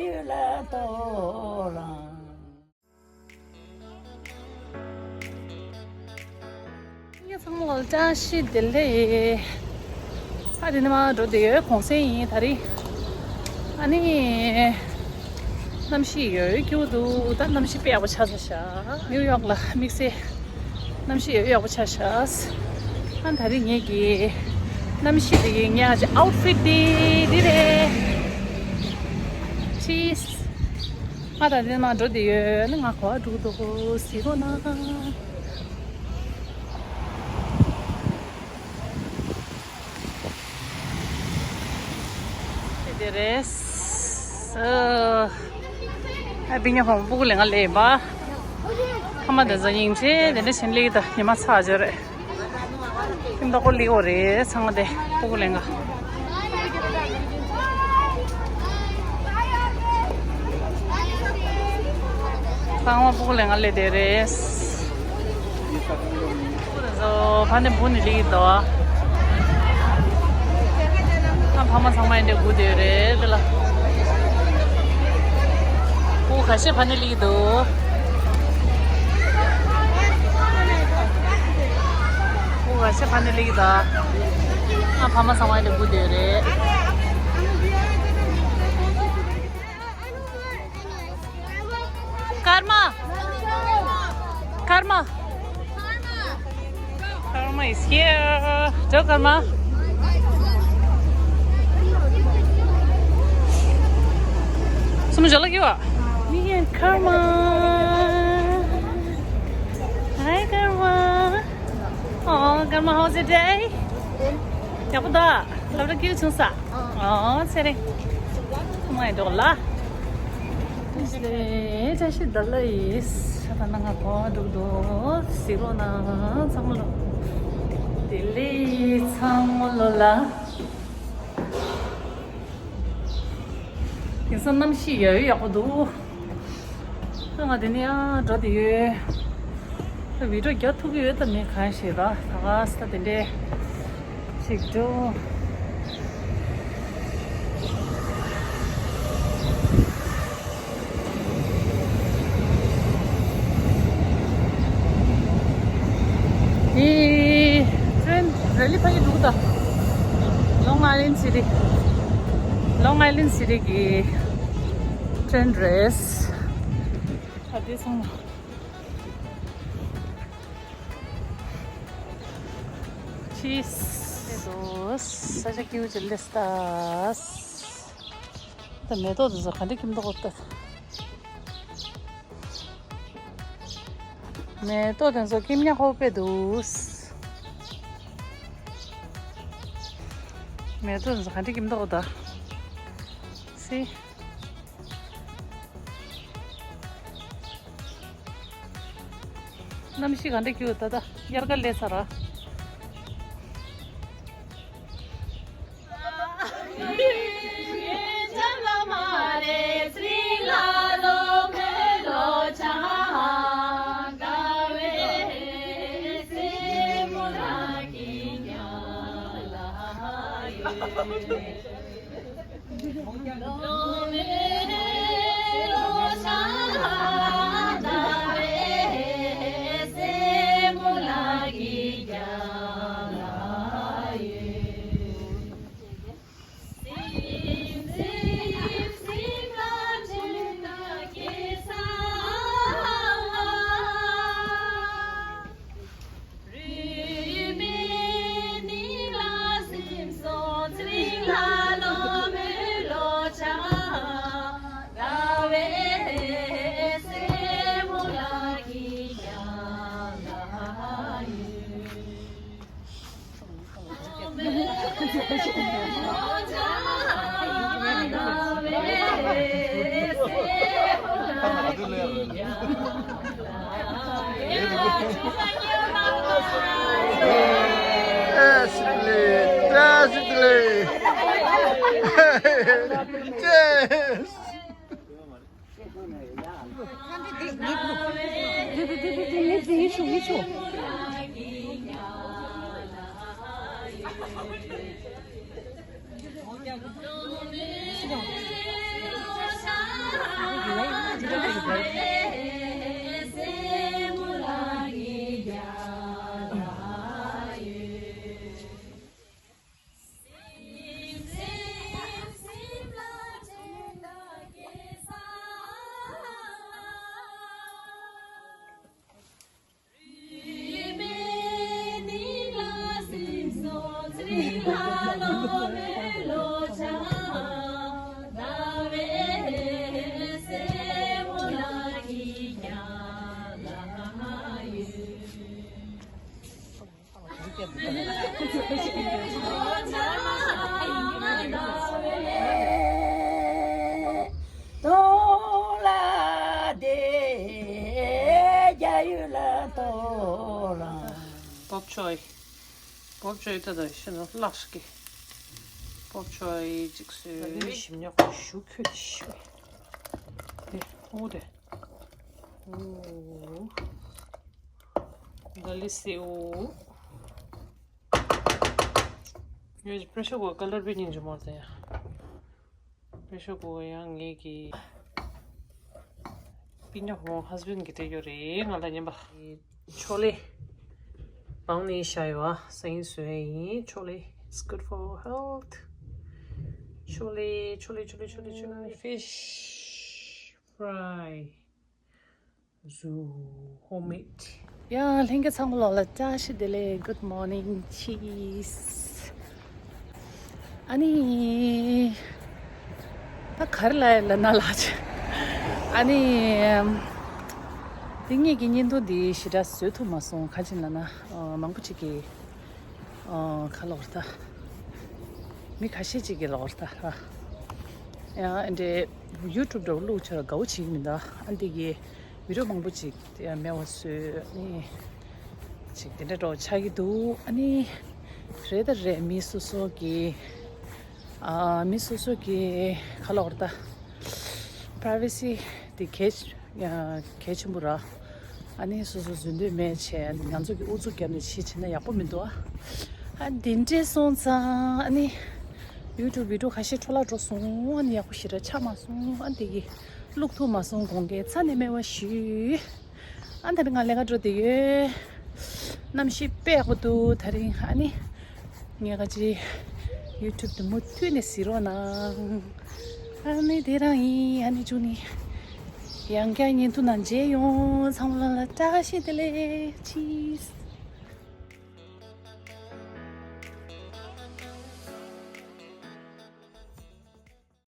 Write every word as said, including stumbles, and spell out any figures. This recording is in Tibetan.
ཡུལ་ལ་གཏོང་རང་། ཚང་མ་ལ་བཀྲ་ཤིས་བདེ་ལེགས། ཨ་དེ་ནས་མར་འགྲོ་བསྡད་ཡོད། གུང་སེང་ཡིན་ད་རེས། ཨ་ནི། གནམ་གཤིས་ཡོད་སྐྱིད་པོ་འདུག་ད་གནམ་གཤིས་དཔེ་ཡག་པོ་ཆགས་ཚར་ཤག་ནིའུ་ཡོག་ལ་དམིགས་བསལ་གནམ་གཤིས་ཡོད་ཡག་པོ་ཆགས་ཤག་ཨ་ད་རེས་ངེད་ཀྱི་གནམ་གཤིས་དེ་གི་ངེད་ཀྱི་ཨའུ་ཊི་ཕིཊ་དེ་འདི་རེད། ཅིས། ང་ད་ལྟ་མར་འགྲོ་བསྡད་ཡོད། ང་ག་པར་འགྲོ་གི་འདུག་གཟིགས་རོགས་གནང་། དེ་རེད། ཨ་པི་ཉ་ཧོང་སྤུ་གུ་ལེན་ག་སླེབས་པ། ཕ་མ་དེ་ཚོ་སྙིང་རྗེ་དེ་འདྲ་བྱས་ནས་སླེབས་ཀྱི་འདུག་ཉི་མ་ཚ་ཡོད་རེད། ཁྱིམ་བདག་པོ་ལི་འོ་རེད། ཚང་མ་དེ་སྤུ་གུ་ལེན་ག་ཚང་མ་སྤུ་གུ་ལེན་ག་སླེབས་བསྡད་རེད། སྤུ་གུ་དེ་ཚོ་ཕ་ནས་སྦུག་ནས་སླེབས་ཀྱི་འདུག་ཨ་ཕ་མ་ཚང་མ་ཡིན་དེ་སྒུག་བསྡད་ཡོད་རེད་དེ་ལ། སྤུ་གུ་ཁ་ཤས་ཕ་ནས་སླེབས་ཀྱི་འདུག་ཁོ་ག་ཤ་ཕ་ནས་ལེགས་ད། ཨ་ཕ་མ་ཚང་མ་ཡིན་དེ་སྒུག་བསྡད་རེད། ཀརྨ། ཀརྨ། Karma is here. ཇོ་ཀརྨ། སུམ་ཇོ་ལ་གི་བ། Me and Karma. Hi, Karma. Oh, Karma, how's your day? ཡག་པོ་འདུག་སློབ་གྲྭ་སྐྱིད་པོ་བྱུང་ས། ཨོ་ཚེ་རིང་། ཐུག་མ་ཡིན་འགྲོ་ལ། བཀྲ་ཤིས་བདེ་ལེགས། ད་ནང་ང་གོ་འགྲོ་འདུག་གཟིགས་རོགས་གནང་ཚང་མ་ལོ། བདེ་ལེགས་ཚང་མ་ལོ་ལ། དེང་སང་གནམ་གཤིས་ཡ་ཡོད་ཡག་པོ་འདུག་ང་དེ་ནས་ཡང་འགྲོ་བསྡད་ཡོད། ད་བི་ཌིའོ་རྒྱག་ཐུབ་ཀྱི་ཡོད་དམ་མེད་གང་ཤེས་ད། ད་ག་ས་ད་དེ་འདྲས་ཞིག་འགྲོ། ཨེ། ཊེན་རེ་ལི་ཕ་གི་འདུག་ད། ལོང་ཨའི་ལན་སི་ཊི། ལོང་ཨའི་ལན་སི་ཊི་གི་ཊེན་རེད། ད་དེ་སོང་ན། ཅིས། ས་ཆ་སྐྱིད་པོ་ཅིག་སླེབས་ད། ད་མེ་ཏོག་དེ་ཚོ་ག་འདྲ་སྐྱིད་མདོག་ཁ་པོ་ད། མེ་ཏོག་དེ་ཚོ་སྐྱིད་ཉག་ཁ་པོ་དཔེ་འདུག་མེ་ཏོག་དེ་ཚོ་ག་འདྲ་སྐྱིད་མདོག་ཁ་པོ་ད། སི། གནམ་གཤིས་ག་འདྲ་སྐྱིད་ད་ད། དབྱར་ཁ་སླེབས་ཚར་ར། Yes! གཏོང་ལ་དེ་རྒྱ་ཡུལ་ལ་གཏོང་ལ། པོབ་ཆོས། པོབ་ཆོས་ད་ད་ཤི་ནོ་ལགས་ཀྱི། པོབ་ཆོས་ཅིག་སོས། ད་འདི་ཞིམ་ཉོག་ཞུ་ཁྱོད་ཀྱི་ཤི་བས། དེ་ཨོ་དེ། ཨོ། ད་ལི་སི་ཨོ། ཡོད་པེ་རེ་ཤར་ཀུ་ཀར་ལར་བི་ཉིན་ཇི་མོ་ཟེར་ཡ། པེ་རེ་ཤར་ཀུ་ཀར་ཡང་ངེད་ཀྱི་པི་ཉོག་མོ་ཧས་བྷེན་གྱི་སྤྲད་ཡོད་རེད། ང་ལ་ཉན་པ། ཆོ་ལེ། བང་ནི་ཤ་ཡོ་ཨ་སང་ཉིན་བཟོས་ཡིན། ཆོ་ལེ། It's good for health. ཆོ་ལེ་ཆོ་ལེ་ཆོ་ལེ་ཆོ་ལེ་ཆོ་ལེ། Fish fry. ཟུ། Homemade. ཡ། ལྷན་རྒྱས་ཚང་མ་ལོག་ལ་བཀྲ་ཤིས་བདེ་ལེགས། Good morning, cheese. ཨ་ནི། ད་ག་རེ་ལབ་ཡ་ལབ་ན་ལགས། ཨ་ནི། འདི་ངེད་ཀྱི་བརྙན་ཐུང་འདི་ཞེ་དྲག་བཟོ་ཐུབ་མ་སོང་། ག་ཅི་ལབ་ན། ཨ། མང་པོ་ཅིག་གིས། ཨ། ག་ལབ་དགོས་རེད་ད། མི་ཁ་ཤས་ཅིག་གིས་ལབ་དགོས་རེད་ད། ཡང་འདྲའི་ཡུ་ཊུབ་འདྲ་བོ་བླུགས་བྱས་ལ་དགའ་བོ་བྱེད་ཀྱི་མི་འདུག་ཨ། འདི་གི་བི་ཌིའོ་མང་པོ་ཅིག་ཡང་མེད་པ་བཟོས་ནི་ཅིག་དེ་འདྲ་འདྲ་བོ་ཆགས་ཀྱི་འདུག་ཨ་ནི་རེད་ད་རེད། མི་སོ་སོ་གི། ཨ། མི་སོ་སོ་གི་ག་ལབ་དགོས་རེད་ད། པ་རའི་ཝེ་སི་དེ་གལ་གལ་ཆེན་པོ་རེད། ཨ་ནི་སོ་སོ་བཟོ་འདོད་མེད་བྱས་ང་ཚོ་གི་ཨུ་ཚུགས་བརྒྱབ་ནས་བྱེད་བྱེད་ན་ཡག་པོ་མི་འདུག་ཨ། ཨ། དེ་འདྲས་སོང་ཙང་ཨ་ནི་ཡུ་ཊུབ་བི་ཌིའོ་ཁ་ཤས་འཕྲོ་བརླག་འགྲོ་སོང་། ཨ་ནི་ཡག་པོ་ཞེ་དྲག་ཆགས་མ་སོང་། ཨ། དེ་གི་བླུགས་ཐུབ་མ་སོང་། དགོངས་འགལ་རྩ་ནས་མེད་པ་ཞུ། ཨ། ད་རིང་ང་ལས་ཀ་འགྲོ་བསྡད་ཡོད། གནམ་གཤིས་དཔེ་ཡག་པོ་འདུག་ད་རིང་ཨ་ནི། ངས་ག་ཅི། ཡུ་ཊུབ་དེ་མུ་མཐུད་ནས་གཟིགས་རོགས་གནང་། ཨ་ནི་དེ་རང་ཡིན། ཨ་ནི་ཅུང་ནི། ཡང་བསྐྱར་བརྙན་ཐུང་ནང་མཇལ་ཡོང་། ཚང་མ་ལ་བཀྲ་ཤིས་བདེ་ལེགས། Cheese.